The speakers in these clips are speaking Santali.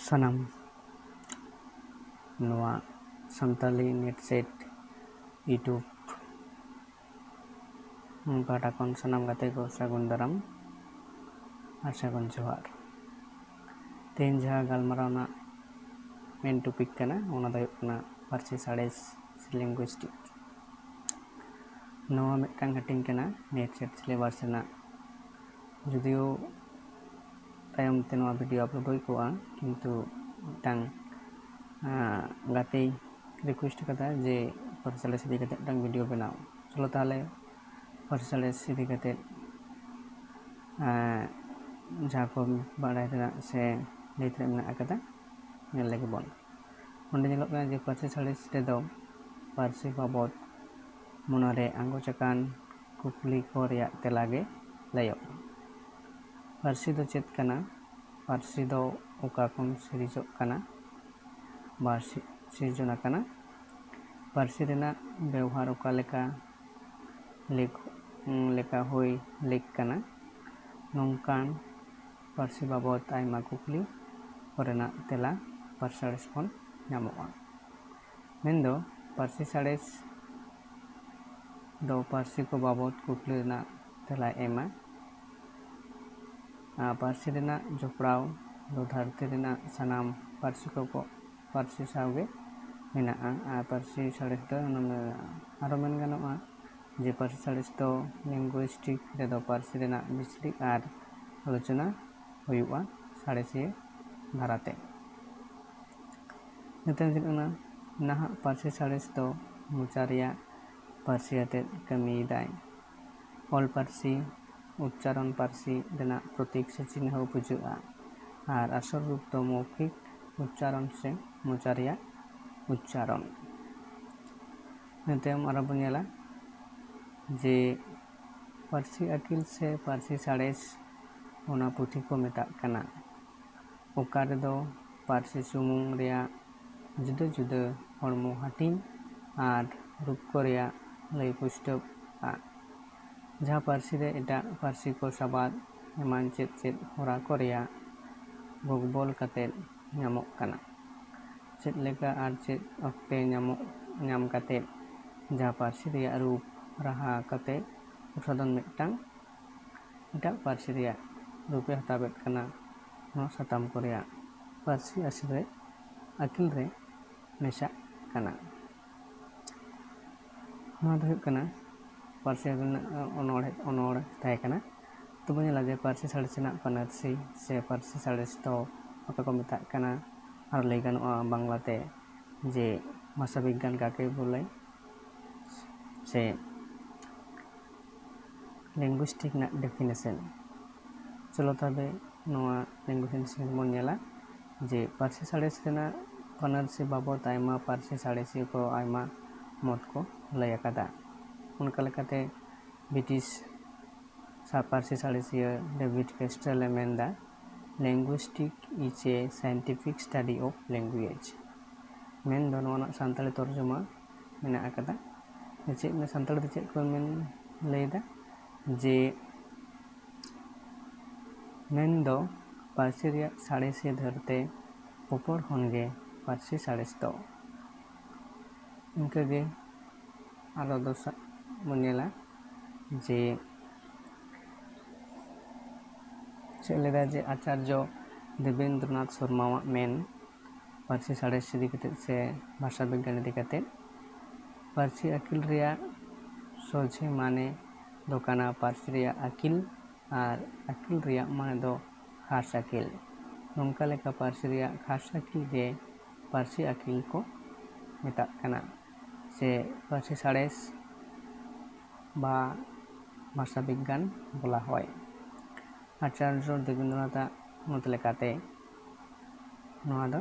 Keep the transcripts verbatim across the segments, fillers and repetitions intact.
ᱥᱟᱱᱟᱢ ᱱᱚᱣᱟ ᱥᱟᱱᱛᱟᱞᱤ NET SET YouTube ᱯᱟᱦᱴᱟ ᱠᱷᱚᱱ ᱥᱟᱱᱟᱢ ᱜᱟᱛᱮ ᱠᱚ ᱥᱟᱹᱜᱩᱱ ᱫᱟᱨᱟᱢ ᱟᱨ ᱥᱟᱹᱜᱩᱱ ᱡᱚᱦᱟᱨ᱾ ᱛᱮᱦᱮᱧ ᱡᱟᱦᱟᱸ ᱜᱟᱞᱢᱟᱨᱟᱣ ᱨᱮᱱᱟᱜ ᱢᱮᱱ ᱴᱚᱯᱤᱠ ᱠᱟᱱᱟ, ᱚᱱᱟ ᱫᱚ ᱦᱩᱭᱩᱜ ᱠᱟᱱᱟ ᱯᱟᱹᱨᱥᱤ ᱥᱟᱬᱮᱥ ᱥᱮ ᱞᱤᱝᱜᱩᱭᱤᱥᱴᱤᱠ᱾ ᱱᱚᱣᱟ ᱢᱤᱫᱴᱟᱝ ᱦᱟᱹᱴᱤᱧ ᱠᱟᱱᱟ NET SET ᱥᱤᱞᱮᱵᱟᱥ ᱨᱮᱱᱟᱜ᱾ ᱡᱩᱫᱤᱭᱳ ᱛᱟᱭᱚᱢ ᱛᱮ ᱱᱚᱣᱟ ᱵᱷᱤᱰᱤᱭᱳ ᱟᱯᱞᱳᱰ ᱦᱩᱭ ᱠᱚᱜᱼᱟ, ᱠᱤᱱᱛᱩ ᱢᱤᱫᱴᱟᱝ ᱜᱟᱛᱮᱭ ᱨᱤᱠᱩᱭᱮᱥᱴ ᱠᱟᱫᱟ ᱡᱮ ᱯᱟᱹᱨᱥᱤ ᱥᱟᱬᱮᱥ ᱤᱫᱤ ᱠᱟᱛᱮ ᱢᱤᱫᱴᱟᱝ ᱵᱷᱤᱰᱤᱭᱳ ᱵᱮᱱᱟᱣ᱾ ᱪᱚᱞᱚ ᱛᱟᱦᱚᱞᱮ ᱯᱟᱹᱨᱥᱤ ᱥᱟᱬᱮᱥ ᱤᱫᱤ ᱠᱟᱛᱮ ᱡᱟᱦᱟᱸ ᱠᱚ ᱵᱟᱲᱟᱭ ᱨᱮᱱᱟᱜ ᱥᱮ ᱞᱟᱹᱭ ᱛᱮᱱᱟᱜ ᱢᱮᱱᱟᱜ ᱟᱠᱟᱫᱟ, ᱧᱮᱞ ᱞᱮᱜᱮ ᱵᱚᱱ᱾ ᱚᱸᱰᱮ ᱧᱮᱞᱚᱜ ᱠᱟᱱᱟ ᱡᱮ ᱯᱟᱹᱨᱥᱤ ᱥᱟᱬᱮᱥ ᱨᱮᱫᱚ ᱯᱟᱹᱨᱥᱤ ᱵᱟᱵᱚᱫ ᱢᱚᱱᱮᱨᱮ ᱟᱸᱜᱚᱪ ᱟᱠᱟᱱ ᱠᱩᱠᱞᱤ ᱠᱚ ᱨᱮᱭᱟᱜ ᱛᱮᱞᱟ ᱜᱮ ᱞᱟᱹᱭᱚᱜᱼᱟ᱾ ᱯᱟᱹᱨᱥᱤ ᱫᱚ ᱪᱮᱫ ᱠᱟᱱᱟ? ᱯᱟᱹᱨᱥᱤ ᱫᱚ ᱚᱠᱟ ᱠᱷᱚᱱ ᱥᱤᱨᱡᱚᱜ ᱠᱟᱱᱟ ᱵᱟ ᱥᱤᱨᱡᱚᱱ ᱟᱠᱟᱱᱟ? ᱯᱟᱹᱨᱥᱤ ᱨᱮᱱᱟᱜ ᱵᱮᱣᱦᱟᱨ ᱚᱠᱟ ᱞᱮᱠᱟ ᱞᱮᱠ-, ᱞᱮᱠᱟ ᱦᱩᱭ ᱞᱮᱠ ᱠᱟᱱᱟ? ᱱᱚᱝᱠᱟᱱ ᱯᱟᱹᱨᱥᱤ ᱵᱟᱵᱚᱫ ᱟᱭᱢᱟ ᱠᱩᱠᱞᱤ ᱠᱚᱨᱮᱱᱟᱜ ᱛᱮᱞᱟ ᱯᱟᱹᱨᱥᱤ ᱥᱟᱬᱮᱥ ᱠᱷᱚᱱ ᱧᱟᱢᱚᱜᱼᱟ᱾ ᱢᱮᱱᱫᱚ ᱯᱟᱹᱨᱥᱤ ᱥᱟᱬᱮᱥ ᱫᱚ ᱯᱟᱹᱨᱥᱤ ᱠᱚ ᱵᱟᱵᱚᱫ ᱠᱩᱠᱞᱤ ᱨᱮᱱᱟᱜ ᱛᱮᱞᱟᱭ ᱮᱢᱟ᱾ ᱟᱨ ᱯᱟᱹᱨᱥᱤ ᱨᱮᱱᱟᱜ ᱡᱚᱯᱲᱟᱣ ᱫᱚ ᱫᱷᱟᱹᱨᱛᱤ ᱨᱮᱱᱟᱜ ᱥᱟᱱᱟᱢ ᱯᱟᱹᱨᱥᱤ ᱠᱚ, ᱯᱟᱹᱨᱥᱤ ᱥᱟᱶᱜᱮ ᱢᱮᱱᱟᱜᱼᱟ᱾ ᱟᱨ ᱯᱟᱹᱨᱥᱤ ᱥᱟᱬᱮᱥ ᱫᱚ ᱟᱨᱚ ᱢᱮᱱ ᱜᱟᱱᱚᱜᱼᱟ ᱡᱮ ᱯᱟᱹᱨᱥᱤ ᱥᱟᱬᱮᱥ ᱫᱚ ᱞᱤᱝᱜᱩᱭᱤᱥᱴᱤᱠ ᱨᱮᱫᱚ ᱯᱟᱹᱨᱥᱤ ᱨᱮᱱᱟᱜ ᱵᱤᱥᱞᱤ ᱟᱨ ᱟᱞᱳᱪᱚᱱᱟ ᱦᱩᱭᱩᱜᱼᱟ ᱥᱟᱬᱮᱥᱤᱭᱟᱹ ᱫᱷᱟᱨᱟᱛᱮ᱾ ᱱᱤᱛᱚᱜ ᱦᱩᱭᱩᱜ ᱠᱟᱱᱟ ᱱᱟᱦᱟᱜ ᱯᱟᱹᱨᱥᱤ ᱥᱟᱬᱮᱥ ᱫᱚ ᱢᱚᱪᱟ ᱨᱮᱭᱟᱜ ᱯᱟᱹᱨᱥᱤ ᱟᱛᱮᱫ ᱠᱟᱹᱢᱤᱭᱮᱫᱟᱭ᱾ ᱚᱞ ᱯᱟᱹᱨᱥᱤ ᱩᱪᱪᱟᱨᱚᱱ ᱯᱟᱹᱨᱥᱤ ᱨᱮᱱᱟᱜ ᱯᱨᱚᱛᱤᱠ ᱥᱮ ᱪᱤᱱᱦᱟᱹ ᱵᱩᱡᱷᱟᱹᱜᱼᱟ, ᱟᱨ ᱟᱥᱚᱞ ᱨᱩᱯ ᱫᱚ ᱢᱚᱣᱠᱷᱤᱠ ᱩᱪᱪᱟᱨᱚᱱ ᱥᱮ ᱢᱚᱪᱟ ᱨᱮᱭᱟᱜ ᱩᱪᱪᱟᱨᱚᱱ᱾ ᱤᱱᱟᱹ ᱛᱟᱭᱚᱢ ᱟᱨᱚ ᱵᱚᱱ ᱧᱮᱞᱟ ᱡᱮ ᱯᱟᱹᱨᱥᱤ ᱟᱹᱠᱤᱞ ᱥᱮ ᱯᱟᱹᱨᱥᱤ ᱥᱟᱬᱮᱥ ᱚᱱᱟ ᱯᱩᱛᱷᱤ ᱠᱚ ᱢᱮᱛᱟᱜ ᱠᱟᱱᱟ, ᱚᱠᱟ ᱨᱮᱫᱚ ᱯᱟᱹᱨᱥᱤ ᱥᱩᱢᱩᱝ ᱨᱮᱭᱟᱜ ᱡᱩᱫᱟᱹ ᱡᱩᱫᱟᱹ ᱦᱚᱲᱢᱚ ᱦᱟᱹᱴᱤᱧ ᱟᱨ ᱨᱩᱯ ᱠᱚ ᱨᱮᱭᱟᱜ ᱞᱟᱹᱭ ᱯᱩᱥᱴᱟᱹᱣᱜᱼᱟ᱾ ᱡᱟᱦᱟᱸ ᱯᱟᱹᱨᱥᱤ ᱨᱮ ᱮᱴᱟᱜ ᱯᱟᱹᱨᱥᱤ ᱠᱚ ᱥᱟᱵᱟᱫ ᱮᱢᱟᱱ ᱪᱮᱫ ᱪᱮᱫ ᱦᱚᱨᱟ ᱠᱚ ᱨᱮᱭᱟᱜ ᱜᱚᱜᱵᱚᱞ ᱠᱟᱛᱮᱫ ᱧᱟᱢᱚᱜ ᱠᱟᱱᱟ᱾ ᱪᱮᱫ ᱞᱮᱠᱟ ᱟᱨ ᱪᱮᱫ ᱚᱠᱛᱮ ᱧᱟᱢᱚᱜ, ᱧᱟᱢ ᱠᱟᱛᱮ ᱡᱟᱦᱟᱸ ᱯᱟᱹᱨᱥᱤ ᱨᱮᱭᱟᱜ ᱨᱩᱯ ᱨᱟᱦᱟ ᱠᱟᱛᱮ ᱩᱥᱟᱫᱚᱱ ᱢᱤᱫᱴᱟᱝ ᱮᱴᱟᱜ ᱯᱟᱹᱨᱥᱤ ᱨᱮᱭᱟᱜ ᱨᱩᱯᱮ ᱦᱟᱛᱟᱣᱮᱫ ᱠᱟᱱᱟ, ᱱᱚᱣᱟ ᱥᱟᱛᱟᱢ ᱠᱚ ᱨᱮᱭᱟᱜ ᱯᱟᱹᱨᱥᱤ ᱟᱹᱨᱥᱤ ᱨᱮ ᱟᱹᱠᱤᱞ ᱨᱮ ᱢᱮᱥᱟᱜ ᱠᱟᱱᱟ᱾ ᱱᱚᱣᱟ ᱫᱚ ᱦᱩᱭᱩᱜ ᱠᱟᱱᱟ ᱯᱟᱹᱨᱥᱤ ᱨᱮᱱᱟᱜ ᱚᱱᱚᱲᱦᱮ, ᱚᱱᱚᱲ ᱛᱟᱦᱮᱸ ᱠᱟᱱᱟ᱾ ᱛᱚᱵᱚ ᱧᱮᱞᱟ ᱡᱮ ᱯᱟᱹᱨᱥᱤ ᱥᱟᱬᱮᱥ ᱨᱮᱱᱟᱜ ᱯᱟᱹᱱᱟᱹᱨᱥᱤ ᱥᱮ ᱯᱟᱹᱨᱥᱤ ᱥᱟᱬᱮᱥ ᱫᱚ ᱚᱠᱟ ᱠᱚ ᱢᱮᱛᱟᱜ ᱠᱟᱱᱟ, ᱟᱨ ᱞᱟᱹᱭ ᱜᱟᱱᱚᱜᱼᱟ ᱵᱟᱝᱞᱟᱛᱮ ᱡᱮ ᱵᱷᱟᱥᱟ ᱵᱤᱜᱽᱜᱟᱱ ᱠᱟᱠᱮ ᱵᱚᱞᱮ, ᱥᱮ ᱞᱤᱝᱜᱩᱭᱤᱥᱴᱤᱠ ᱨᱮᱱᱟᱜ ᱰᱮᱯᱷᱤᱱᱮᱥᱚᱱ᱾ ᱪᱚᱞᱚ ᱛᱚᱵᱮ ᱱᱚᱣᱟ ᱞᱤᱝᱜᱩᱭᱤᱥᱴᱤᱠ ᱵᱚᱱ ᱧᱮᱞᱟ ᱡᱮ ᱯᱟᱹᱨᱥᱤ ᱥᱟᱬᱮᱥ ᱨᱮᱱᱟᱜ ᱯᱟᱹᱱᱟᱹᱨᱥᱤ ᱵᱟᱵᱚᱫ ᱟᱭᱢᱟ ᱯᱟᱹᱨᱥᱤ ᱥᱟᱬᱮᱥᱤᱭᱟᱹ ᱠᱚ ᱟᱭᱢᱟ ᱢᱚᱛ ᱠᱚ ᱞᱟᱹᱭ ᱟᱠᱟᱫᱟ᱾ ᱚᱱᱠᱟ ᱞᱮᱠᱟᱛᱮ ᱵᱨᱤᱴᱤᱥ ᱥᱟ-, ᱯᱟᱹᱨᱥᱤ ᱥᱟᱬᱮᱥᱤᱭᱟᱹ ᱰᱮᱵᱷᱤᱰ ᱠᱮᱥᱴᱨᱮᱞ ᱮ ᱢᱮᱱᱫᱟ, "Linguistic is a scientific study of language." ᱢᱮᱱᱫᱚ ᱱᱚᱣᱟ ᱨᱮᱱᱟᱜ ᱥᱟᱱᱛᱟᱲᱤ ᱛᱚᱨᱡᱚᱢᱟ ᱢᱮᱱᱟᱜ ᱟᱠᱟᱫᱟ᱾ ᱪᱮᱫ ᱢᱮ-, ᱥᱟᱱᱛᱟᱲᱤ ᱛᱮ ᱪᱮᱫ ᱠᱚ ᱢᱮᱱ ᱞᱟᱹᱭᱫᱟ ᱡᱮ ᱢᱮᱱᱫᱚ ᱯᱟᱹᱨᱥᱤ ᱨᱮᱭᱟᱜ ᱥᱟᱬᱮᱥᱤᱭᱟᱹ ᱫᱷᱟᱹᱨᱛᱮ ᱯᱚᱯᱚᱲ ᱠᱷᱚᱱ ᱜᱮ ᱯᱟᱹᱨᱥᱤ ᱥᱟᱬᱮᱥ ᱫᱚ᱾ ᱤᱱᱠᱟᱹᱜᱮ ᱟᱨᱚ ᱫᱚᱥᱟᱨ ᱵᱚᱱ ᱧᱮᱞᱟ ᱡᱮ ᱪᱮᱫ ᱞᱮᱫᱟ ᱡᱮ ᱟᱪᱟᱨᱡᱚ ᱫᱮᱵᱮᱱᱫᱨᱚᱱᱟᱛᱷ ᱥᱚᱨᱢᱟᱣᱟᱜ ᱢᱮᱱ ᱯᱟᱹᱨᱥᱤ ᱥᱟᱬᱮᱥ ᱤᱫᱤ ᱠᱟᱛᱮᱫ ᱥᱮ ᱵᱷᱟᱥᱟ ᱵᱤᱜᱽᱜᱟᱱ ᱤᱫᱤ ᱠᱟᱛᱮᱫ, ᱯᱟᱹᱨᱥᱤ ᱟᱹᱠᱤᱞ ᱨᱮᱭᱟᱜ ᱥᱚᱡᱷᱮ ᱢᱟᱱᱮ ᱫᱚ ᱠᱟᱱᱟ ᱯᱟᱹᱨᱥᱤ ᱨᱮᱭᱟᱜ ᱟᱹᱠᱤᱞ, ᱟᱨ ᱟᱹᱠᱤᱞ ᱨᱮᱭᱟᱜ ᱢᱟᱱᱮ ᱫᱚ ᱠᱷᱟᱥ ᱟᱹᱠᱤᱞ᱾ ᱱᱚᱝᱠᱟ ᱞᱮᱠᱟ ᱯᱟᱹᱨᱥᱤ ᱨᱮᱭᱟᱜ ᱠᱷᱟᱥ ᱟᱹᱠᱤᱞ ᱜᱮ ᱯᱟᱹᱨᱥᱤ ᱟᱹᱠᱤᱞ ᱠᱚ ᱢᱮᱛᱟᱜ ᱠᱟᱱᱟ, ᱥᱮ ᱯᱟᱹᱨᱥᱤ ᱥᱟᱬᱮᱥ ᱵᱟ ᱵᱷᱟᱥᱟ ᱵᱤᱜᱽᱜᱟᱱ ᱵᱚᱞᱟ ᱦᱚᱭ᱾ ᱟᱪᱟᱨᱡᱚ ᱫᱮᱵᱮᱱᱫᱨᱚᱱᱟᱛᱷ ᱟᱜ ᱢᱚᱛ ᱞᱮᱠᱟᱛᱮ ᱱᱚᱣᱟ ᱫᱚ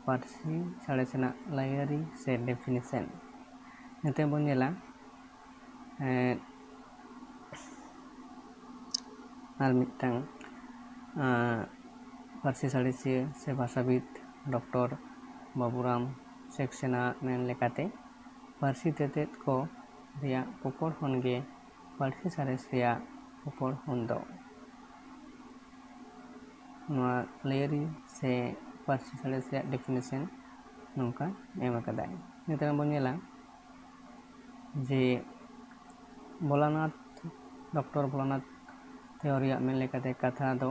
ᱯᱟᱹᱨᱥᱤ ᱥᱟᱬᱮᱥ ᱨᱮᱱᱟᱜ ᱞᱟᱹᱭᱟᱹᱨᱤ ᱥᱮ ᱰᱮᱯᱷᱤᱱᱮᱥᱚᱱ᱾ ᱱᱤᱛᱚᱜ ᱵᱚᱱ ᱧᱮᱞᱟ, ᱮᱸ, ᱟᱨ ᱢᱤᱫᱴᱟᱝ, ᱟᱸ, ᱯᱟᱹᱨᱥᱤ ᱥᱟᱬᱮᱥᱤᱭᱟᱹ ᱥᱮ ᱵᱷᱟᱥᱟᱵᱤᱫ ᱰᱚᱠᱴᱚᱨ ᱵᱟᱵᱩᱨᱟᱢ ᱥᱮᱠᱥᱮᱱᱟᱜ ᱢᱮᱱ ᱞᱮᱠᱟᱛᱮ, ᱯᱟᱹᱨᱥᱤ ᱛᱮᱛᱮᱫ ᱠᱚ ᱨᱮᱭᱟᱜ ᱯᱚᱯᱚᱲ ᱦᱚᱱ ᱜᱮ ᱯᱟᱹᱨᱥᱤ ᱥᱟᱬᱮᱥ ᱨᱮᱭᱟᱜ ᱯᱚᱯᱚᱲ ᱦᱚᱱ ᱫᱚ᱾ ᱱᱚᱣᱟ ᱞᱟᱹᱭᱟᱹᱨᱤ ᱥᱮ ᱯᱟᱹᱨᱥᱤ ᱥᱟᱬᱮᱥ ᱨᱮᱭᱟᱜ ᱰᱮᱯᱷᱤᱱᱮᱥᱚᱱ ᱱᱚᱝᱠᱟ ᱮᱢ ᱟᱠᱟᱫᱟᱭ᱾ ᱱᱤᱛᱚᱜ ᱵᱚᱱ ᱧᱮᱞᱟ ᱡᱮ ᱵᱷᱳᱞᱟᱱᱟᱛᱷ, ᱰᱚᱠᱴᱚᱨ ᱵᱷᱳᱞᱟᱱᱟᱛᱷ ᱛᱷᱤᱭᱳᱨᱤᱭᱟᱜ ᱢᱮᱱ ᱞᱮᱠᱟᱛᱮ ᱠᱟᱛᱷᱟ ᱫᱚ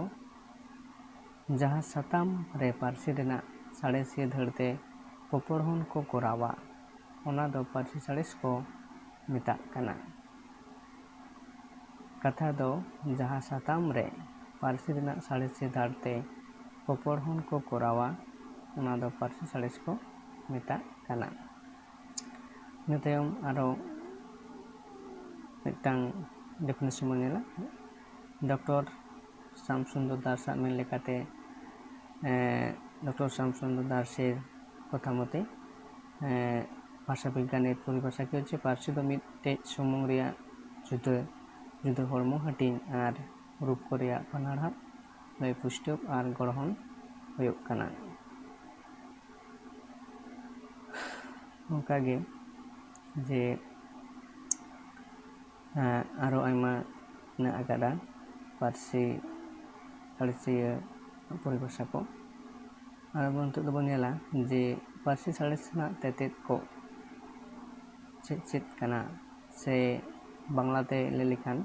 ᱡᱟᱦᱟᱸ ᱥᱟᱛᱟᱢ ᱨᱮ ᱯᱟᱹᱨᱥᱤ ᱨᱮᱱᱟᱜ ᱥᱟᱬᱮᱥᱤᱭᱟᱹ ᱫᱷᱟᱹᱲᱛᱮ ᱯᱚᱯᱚᱲᱦᱚᱱ ᱠᱚ ᱠᱚᱨᱟᱣᱟ, ᱚᱱᱟ ᱫᱚ ᱯᱟᱹᱨᱥᱤ ᱥᱟᱬᱮᱥ ᱠᱚ ᱢᱮᱛᱟᱜ ᱠᱟᱱᱟ᱾ ᱠᱟᱛᱷᱟ ᱫᱚ ᱡᱟᱦᱟᱸ ᱥᱟᱛᱟᱢ ᱨᱮ ᱯᱟᱹᱨᱥᱤ ᱨᱮᱱᱟᱜ ᱥᱟᱬᱮᱥᱤᱭᱟᱹ ᱫᱷᱟᱹᱲᱛᱮ ᱯᱚᱯᱚᱲᱦᱚᱱ ᱠᱚ ᱠᱚᱨᱟᱣᱟ, ᱚᱱᱟ ᱫᱚ ᱯᱟᱹᱨᱥᱤ ᱥᱟᱬᱮᱥ ᱠᱚ ᱢᱮᱛᱟᱜ ᱠᱟᱱᱟ᱾ ᱤᱱᱟᱹ ᱛᱟᱭᱚᱢ ᱟᱨᱚ ᱢᱤᱫᱴᱟᱝ ᱰᱮᱯᱷᱤᱱᱮᱥᱚᱱ ᱵᱚᱱ ᱧᱮᱞᱟ᱾ ᱰᱚᱠᱴᱚᱨ ᱥᱟᱢᱥᱩᱱᱫᱚᱨ ᱫᱟᱥᱟᱜ ᱢᱮᱱ ᱞᱮᱠᱟᱛᱮ, ᱰᱚᱠᱴᱚᱨ ᱥᱟᱢᱥᱩᱱᱫᱚᱨ ᱫᱟᱥᱮᱨ ᱠᱟᱛᱷᱟ ᱢᱚᱛᱮ, ᱵᱷᱟᱥᱟ ᱵᱤᱜᱽᱜᱟᱱᱤ ᱯᱚᱨᱤᱵᱷᱟᱥᱟ ᱠᱤ ᱦᱚᱪᱪᱷᱮ ᱯᱟᱹᱨᱥᱤ ᱫᱚ ᱢᱤᱫᱴᱮᱡ ᱥᱩᱢᱩᱝ ᱨᱮᱭᱟᱜ ᱡᱩᱫᱟᱹ ᱡᱩᱫᱟᱹ ᱦᱚᱲᱢᱚ ᱦᱟᱹᱴᱤᱧ ᱟᱨ ᱨᱩᱯ ᱠᱚ ᱨᱮᱭᱟᱜ ᱯᱟᱱᱟᱲᱦᱟᱜ ᱞᱟᱹᱭ ᱯᱩᱥᱴᱟᱹᱣ ᱟᱨ ᱜᱚᱲᱦᱚᱱ ᱦᱩᱭᱩᱜ ᱠᱟᱱᱟ᱾ ᱚᱱᱠᱟᱜᱮ ᱡᱮ ᱟᱨᱚ ᱟᱭᱢᱟ ᱢᱮᱱᱟᱜ ᱟᱠᱟᱫᱟ ᱯᱟᱹᱨᱥᱤ ᱥᱟᱬᱮᱥᱤᱭᱟᱹ ᱯᱚᱨᱤᱵᱷᱟᱥᱟ ᱠᱚ᱾ ᱟᱨ ᱵᱚᱱ ᱱᱤᱛᱚᱜ ᱫᱚᱵᱚᱱ ᱧᱮᱞᱟ ᱡᱮ ᱯᱟᱹᱨᱥᱤ ᱥᱟᱬᱮᱥ ᱨᱮᱱᱟᱜ ᱛᱮᱛᱮᱫ ᱠᱚ ᱪᱮᱫ ᱪᱮᱫ ᱠᱟᱱᱟ, ᱥᱮ ᱵᱟᱝᱞᱟᱛᱮ ᱞᱟᱹᱭ ᱞᱮᱠᱷᱟᱱ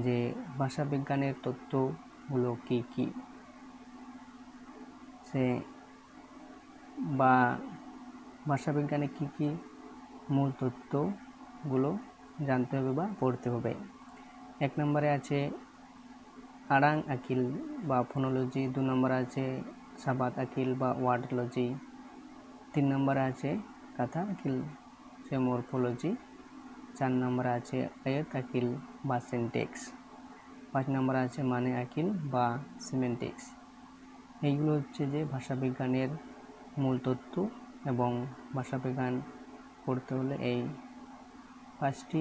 ᱡᱮ ᱵᱷᱟᱥᱟ ᱵᱤᱜᱽᱜᱟᱱᱤᱨ ᱛᱚᱛᱛᱷᱚ ᱢᱩᱞᱚᱠ ᱠᱤ ᱠᱤ, ᱥᱮ বা ভাষাবিজ্ঞানে কী কী মূল তত্ত্বগুলো জানতে হবে বা পড়তে হবে। এক নম্বরে আছে আড়াং আকিল বা ফোনোলজি, দু নম্বরে আছে সাবাত আকিল বা ওয়ার্ডোলজি, তিন নম্বরে আছে কাথা আকিল, সে মরফোলজি, চার নম্বরে আছে আয়াত আকিল বা সিনট্যাক্স, পাঁচ নম্বরে আছে মানে আকিল বা সিমেন্টিক্স। এইগুলো হচ্ছে যে ভাষাবিজ্ঞানের মূল তত্ত্ব এবং ভাষাবিজ্ঞান পড়তে হলে এই পাঁচটি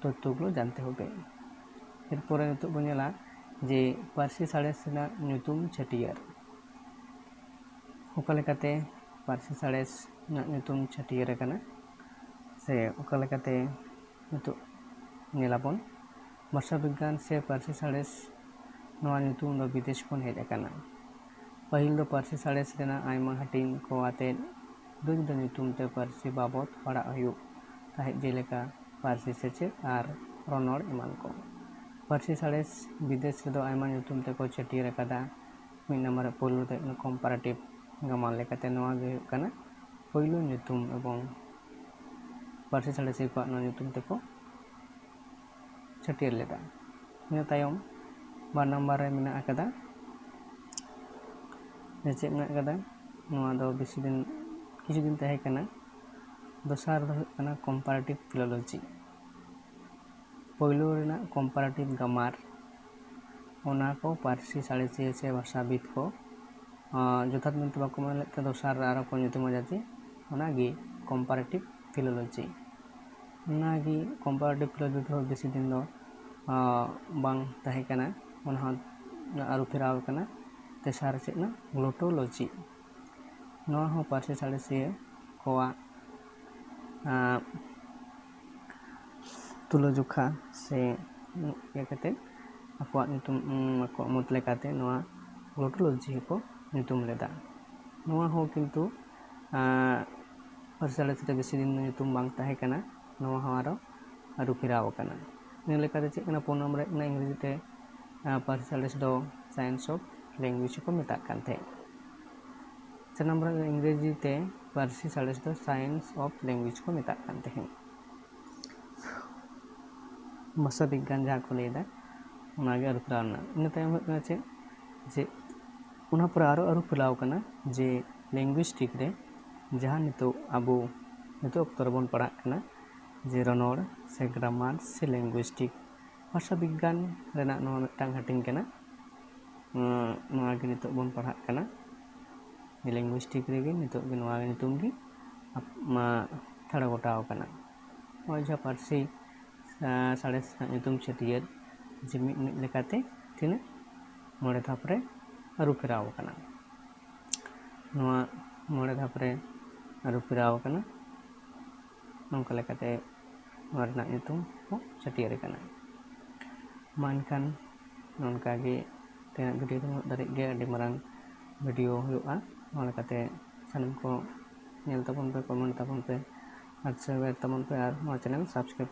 তত্ত্বগুলো জানতে হবে। এরপরে ᱱᱤᱛᱚᱜ ᱵᱚᱱ ᱧᱮᱞᱟ ᱡᱮ ᱯᱟᱹᱨᱥᱤ ᱥᱟᱬᱮᱥ ᱨᱮᱱᱟᱜ ᱧᱩᱛᱩᱢ ᱪᱷᱟᱹᱴᱭᱟᱹᱨ᱾ ᱚᱠᱟ ᱞᱮᱠᱟᱛᱮ ᱯᱟᱹᱨᱥᱤ ᱥᱟᱬᱮᱥ ᱨᱮᱱᱟᱜ ᱧᱩᱛᱩᱢ ᱪᱷᱟᱹᱴᱭᱟᱹᱨ ᱟᱠᱟᱱᱟ, ᱥᱮ ᱚᱠᱟ ᱞᱮᱠᱟᱛᱮ ᱱᱤᱛᱚᱜ ᱧᱮᱞᱟᱵᱚᱱ ᱵᱷᱟᱥᱟ ᱵᱤᱜᱽᱜᱟᱱ ᱥᱮ ᱯᱟᱹᱨᱥᱤ ᱥᱟᱬᱮᱥ, ᱱᱚᱣᱟ ᱧᱩᱛᱩᱢ ᱫᱚ ᱵᱤᱫᱮᱥ ᱠᱷᱚᱱ ᱦᱮᱡ ᱟᱠᱟᱱᱟ᱾ ᱯᱟᱹᱦᱤᱞ ᱫᱚ ᱯᱟᱹᱨᱥᱤ ᱥᱟᱬᱮᱥ ᱨᱮᱱᱟᱜ ᱟᱭᱢᱟ ᱦᱟᱹᱴᱤᱧ ᱠᱚ ᱟᱛᱮᱫ ᱡᱩᱫᱟᱹ ᱡᱩᱫᱟᱹ ᱧᱩᱛᱩᱢ ᱛᱮ ᱯᱟᱹᱨᱥᱤ ᱵᱟᱵᱚᱫ ᱯᱟᱲᱦᱟᱜ ᱦᱩᱭᱩᱜ ᱛᱟᱦᱮᱸᱫ, ᱡᱮᱞᱮᱠᱟ ᱯᱟᱹᱨᱥᱤ ᱥᱮᱪᱮᱫ ᱟᱨ ᱨᱚᱱᱚᱲ ᱮᱢᱟᱱ ᱠᱚ᱾ ᱯᱟᱹᱨᱥᱤ ᱥᱟᱬᱮᱥ ᱵᱤᱫᱮᱥ ᱨᱮᱫᱚ ᱟᱭᱢᱟ ᱧᱩᱛᱩᱢ ᱛᱮᱠᱚ ᱪᱷᱟᱹᱴᱭᱟᱹᱨ ᱟᱠᱟᱫᱟ᱾ ᱢᱤᱫ ᱱᱟᱢᱵᱟᱨ ᱨᱮ ᱯᱳᱭᱞᱳ ᱫᱚ ᱦᱩᱭᱩᱜ ᱠᱟᱱᱟ ᱠᱚᱢᱯᱟᱨᱮᱴᱤᱵᱷ ᱜᱨᱟᱢᱟᱨ ᱞᱮᱠᱟᱛᱮ ᱱᱚᱣᱟ ᱜᱮ ᱦᱩᱭᱩᱜ ᱠᱟᱱᱟ ᱯᱳᱭᱞᱳ ᱧᱩᱛᱩᱢ ᱮᱵᱚᱝ ᱯᱟᱹᱨᱥᱤ ᱥᱟᱬᱮᱥᱤᱭᱟᱹ ᱠᱚᱣᱟᱜ ᱱᱚᱣᱟ ᱧᱩᱛᱩᱢ ᱛᱮᱠᱚ ᱪᱷᱟᱹᱴᱭᱟᱹᱨ ᱞᱮᱫᱟ᱾ ᱤᱱᱟᱹ ᱛᱟᱭᱚᱢ ᱵᱟᱨ ᱱᱟᱢᱵᱟᱨ ᱨᱮ ᱢᱮᱱᱟᱜ ᱟᱠᱟᱫᱟ, ᱪᱮᱫ ᱢᱮᱱᱟᱜ ᱟᱠᱟᱫᱟ, ᱱᱚᱣᱟ ᱫᱚ ᱵᱮᱥᱤ ᱫᱤᱱ, ᱠᱤᱪᱷᱩ ᱫᱤᱱ ᱛᱟᱦᱮᱸ ᱠᱟᱱᱟ᱾ ᱫᱚᱥᱟᱨ ᱫᱚ ᱦᱩᱭᱩᱜ ᱠᱟᱱᱟ ᱠᱚᱢᱯᱟᱨᱮᱴᱤᱵᱷ ᱯᱷᱤᱞᱳᱞᱚᱡᱤ᱾ ᱯᱳᱭᱞᱳ ᱨᱮᱱᱟᱜ ᱠᱚᱢᱯᱟᱨᱮᱴᱤᱵᱷ ᱜᱨᱟᱢᱟᱨ, ᱚᱱᱟ ᱠᱚ ᱯᱟᱹᱨᱥᱤ ᱥᱟᱬᱮᱥᱤᱭᱟᱹ ᱥᱮ ᱵᱷᱟᱥᱟᱵᱤᱫ ᱠᱚ ᱟᱸ, ᱡᱚᱛᱷᱟᱛ ᱢᱮᱱᱛᱮ ᱵᱟᱠᱚ ᱢᱚᱱᱮ ᱞᱮᱫ ᱛᱮ ᱫᱚᱥᱟᱨ ᱨᱮ ᱟᱨᱚ ᱠᱚ ᱧᱩᱛᱩᱢ ᱟᱫᱟ ᱡᱮ ᱚᱱᱟᱜᱮ ᱠᱚᱢᱯᱟᱨᱮᱴᱤᱵᱷ ᱯᱷᱤᱞᱳᱞᱚᱡᱤ᱾ ᱚᱱᱟᱜᱮ ᱠᱚᱢᱯᱟᱨᱮᱴᱤᱵᱷ ᱯᱷᱤᱞᱳᱞᱚᱡᱤ ᱫᱚ ᱵᱮᱥᱤ ᱫᱤᱱ ᱫᱚ ᱟᱸ, ᱵᱟᱝ ᱛᱟᱦᱮᱸ ᱠᱟᱱᱟ, ᱚᱱᱟ ᱦᱚᱸ ᱟᱹᱨᱩ ᱯᱷᱮᱨᱟᱣ ᱟᱠᱟᱱᱟ᱾ ᱛᱮᱥᱟᱨ ᱪᱮᱫ ᱮᱱᱟ, ᱜᱞᱳᱴᱳᱞᱚᱡᱤ᱾ ᱱᱚᱣᱟ ᱦᱚᱸ ᱯᱟᱹᱨᱥᱤ ᱥᱟᱬᱮᱥᱤᱭᱟᱹ ᱠᱚᱣᱟᱜ ᱟᱸ, ᱛᱩᱞᱟᱹᱡᱚᱠᱷᱟ ᱥᱮ ᱤᱭᱟᱹ ᱠᱟᱛᱮ ᱟᱠᱚᱣᱟᱜ ᱧᱩᱛᱩᱢ, ᱩᱢ, ᱟᱠᱚᱣᱟᱜ ᱢᱚᱛ ᱞᱮᱠᱟᱛᱮ ᱱᱚᱣᱟ ᱜᱞᱳᱴᱳᱞᱚᱡᱤ ᱦᱚᱸᱠᱚ ᱧᱩᱛᱩᱢ ᱞᱮᱫᱟ᱾ ᱱᱚᱣᱟ ᱦᱚᱸ ᱠᱤᱱᱛᱩ, ᱟᱸ, ᱯᱟᱹᱨᱥᱤ ᱥᱟᱬᱮᱥ ᱨᱮ ᱵᱮᱥᱤ ᱫᱤᱱ ᱫᱚ ᱧᱩᱛᱩᱢ ᱵᱟᱝ ᱛᱟᱦᱮᱸ ᱠᱟᱱᱟ, ᱱᱚᱣᱟ ᱦᱚᱸ ᱟᱨᱚ ᱟᱹᱨᱩ ᱯᱷᱮᱨᱟᱣ ᱟᱠᱟᱱᱟ᱾ ᱤᱱᱟᱹ ᱞᱮᱠᱟᱛᱮ ᱪᱮᱫ ᱠᱟᱱᱟ, ᱯᱩᱱ ᱱᱚᱢᱵᱚᱨ ᱨᱮ ᱦᱩᱭᱩᱜ ᱠᱟᱱᱟ ᱤᱝᱨᱮᱡᱤ ᱛᱮ, ᱟᱸ, ᱯᱟᱹᱨᱥᱤ ᱥᱟᱬᱮᱥ ᱫᱚ Science of Language ᱦᱚᱸᱠᱚ ᱢᱮᱛᱟᱜ ᱠᱟᱱ ᱛᱟᱦᱮᱸᱫ᱾ ᱪᱟᱨ ᱱᱚᱢᱵᱚᱨ ᱨᱮ ᱤᱝᱨᱮᱡᱤ ᱛᱮ ᱯᱟᱹᱨᱥᱤ ᱥᱟᱬᱮᱥ ᱫᱚ Science of Language ᱠᱚ ᱢᱮᱛᱟᱜ ᱠᱟᱱ ᱛᱟᱦᱮᱸᱫ᱾ ᱵᱷᱟᱥᱟ ᱵᱤᱜᱽᱜᱟᱱ ᱡᱟᱦᱟᱸ ᱠᱚ ᱞᱟᱹᱭᱫᱟ, ᱚᱱᱟᱜᱮ ᱟᱹᱨᱩ ᱯᱷᱮᱨᱟᱣ ᱮᱱᱟ᱾ ᱤᱱᱟᱹ ᱛᱟᱭᱚᱢ ᱦᱩᱭᱩᱜ ᱠᱟᱱᱟ ᱪᱮᱫ, ᱡᱮ ᱚᱱᱟ ᱯᱚᱨᱮ ᱟᱨᱚ ᱟᱹᱨᱩ ᱯᱷᱮᱨᱟᱣ ᱠᱟᱱᱟ ᱡᱮ ᱞᱤᱝᱜᱩᱭᱤᱥᱴᱤᱠ ᱨᱮ, ᱡᱟᱦᱟᱸ ᱱᱤᱛᱚᱜ ᱟᱵᱚ ᱱᱤᱛᱚᱜ ᱚᱠᱛᱚ ᱨᱮᱵᱚᱱ ᱯᱟᱲᱦᱟᱜ ᱠᱟᱱᱟ, ᱡᱮ ᱨᱚᱱᱚᱲ ᱥᱮ ᱜᱨᱟᱢᱟᱨ ᱥᱮ ᱞᱤᱝᱜᱩᱭᱤᱥᱴᱤᱠ, ᱵᱷᱟᱥᱟ ᱵᱤᱜᱽᱜᱟᱱ ᱨᱮᱱᱟᱜ ᱱᱚᱣᱟ ᱢᱤᱫᱴᱟᱝ ᱦᱟᱹᱴᱤᱧ ᱠᱟᱱᱟ᱾ ᱩᱸ, ᱱᱚᱣᱟ ᱜᱮ ᱱᱤᱛᱚᱜ ᱵᱚᱱ ᱯᱟᱲᱦᱟᱜ ᱠᱟᱱᱟ᱾ ᱞᱤᱝᱜᱩᱭᱤᱥᱴᱤᱠ ᱨᱮᱜᱮ ᱱᱤᱛᱚᱜ ᱜᱮ ᱱᱚᱣᱟ ᱧᱩᱛᱩᱢ ᱜᱮ ᱟᱯ-, ᱢᱟ, ᱴᱷᱟᱲᱚ ᱜᱚᱴᱟᱣ ᱟᱠᱟᱱᱟ᱾ ᱱᱚᱜᱼᱚᱭ ᱡᱟᱦᱟᱸ ᱯᱟᱹᱨᱥᱤ, ᱟ, ᱥᱟᱬᱮᱥ ᱨᱮᱱᱟᱜ ᱧᱩᱛᱩᱢ ᱪᱷᱟᱹᱴᱭᱟᱹᱨ ᱡᱮ ᱢᱤᱫ ᱢᱤᱫ ᱞᱮᱠᱟᱛᱮ ᱛᱤᱱᱟᱹᱜ ᱢᱚᱬᱮ ᱫᱷᱟᱯ ᱨᱮ ᱟᱹᱨᱩ ᱯᱷᱮᱨᱟᱣ ᱟᱠᱟᱱᱟ᱾ ᱱᱚᱣᱟ ᱢᱚᱬᱮ ᱫᱷᱟᱯ ᱨᱮ ᱟᱹᱨᱩ ᱯᱷᱮᱨᱟᱣ ᱟᱠᱟᱱᱟ᱾ ᱱᱚᱝᱠᱟ ᱞᱮᱠᱟᱛᱮ ᱱᱚᱣᱟ ᱨᱮᱱᱟᱜ ᱧᱩᱛᱩᱢ ᱦᱚᱸ ᱪᱷᱟᱹᱴᱭᱟᱹᱨ ᱟᱠᱟᱱᱟ᱾ ᱢᱟ ᱮᱱᱠᱷᱟᱱ ᱱᱚᱝᱠᱟ ᱜᱮ ᱛᱮᱦᱮᱧᱟᱜ ᱵᱷᱤᱰᱤᱭᱳ ᱫᱚ ᱱᱩᱱᱟᱹᱜ ᱫᱷᱟᱹᱨᱤᱡ ᱜᱮ᱾ ᱟᱹᱰᱤ ᱢᱟᱨᱟᱝ video ᱦᱩᱭᱩᱜᱼᱟ᱾ ᱚᱱᱟ ᱞᱮᱠᱟᱛᱮ ᱥᱟᱱᱟᱢ ᱠᱚ ᱧᱮᱞ ᱛᱟᱵᱚᱱ ᱯᱮ, comment ᱛᱟᱵᱚᱱ ᱯᱮ ᱟᱨ share ᱛᱟᱵᱚᱱ ᱯᱮ ᱟᱨ ᱱᱚᱣᱟ channel subscribe